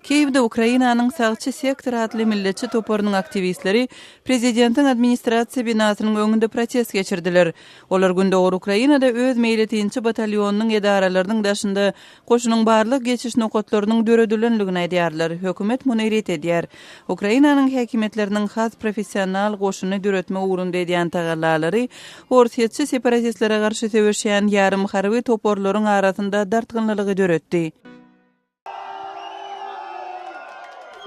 Kiýewde Ukrainanyň Sagçy sektor atly milletçi toparynyň aktiwistleri prezidentiň administrasiýa binasynyň öňünde protest geçirdiler. Olar gündogar Ukrainada öz meýletinçi batalýonynyň edaralarynyň daşynda goşunyň barlag geçiş nokatlarynyň döredilendigini aýdýarlar. Hökümet muny ret edýär. Ukrainanyň häkimiýetleriniň has professional goşuny döretmek ugrunda edýän tagallalary orsýetçi separatistlere garşy söweşýän ýarym harby toparlaryň arasynda dartgynlylygy döretdi.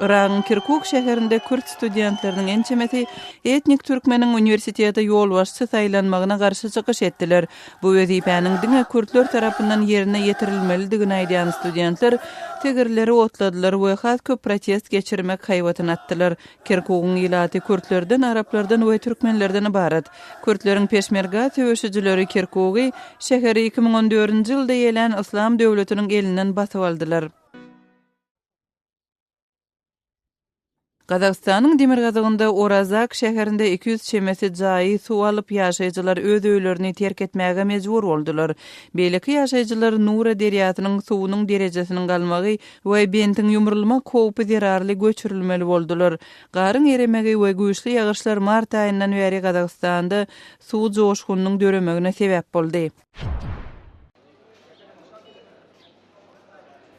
Yragyň Kirkuk şäherinde kürt studentleriniň ençemesi etnik türkmeniň uniwersitete ýolbaşçy saýlanmagyna garşy çykyş etdiler. Bu wezipäniň diňe kürtler tarapyndan ýerine ýetirilmelidigini aýdýan studentler tigirleri otladylar we has köp protest geçirmek haýbatyny atdylar. Kirkugyň ilaty kürtlerden, araplardan we türkmenlerden ybarat. Kürtleriň peşmerga söweşijileri Kirkugy şäheri 2014-nji ýylda eýelän Yslam döwletiniň elinden basyp aldylar. Gazagystanyň demirgazygynda Orazak şäherinde 200 çemesi jaýy suw alyp, ýaşaýjylar öz öýlerini terk etmäge mejbur boldular. Beýleki ýaşaýjylar Nura derýasynyň suwunyň derejesiniň galmagy we bentiň ýumrulmak howpy zerarly göçürilmeli boldular. Garyň eremegi we güýçli ýagyşlar mart aýyndan bäri Gazagystanda suw joşgunynyň döremegine sebäp boldy.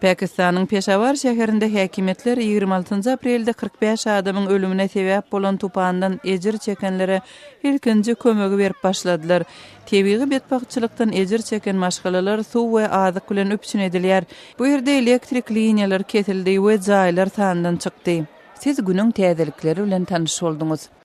Pakistanyň Peşawar şäherinde häkimiýetler 26 aprelde 45 adamyň ölümine sebäp bolan tupandan ejir çekenlere ilkinji kömegi berip başladylar. Tebigy betbagtçylykdan ejir çeken maşgalalar suw we azyk bilen üpjün edilýär. Bu ýerde elektrik liniýalary kesildi we jaýlar sandan çykdy. Siz günüň täzelikleri bilen tanyş bolduňyz.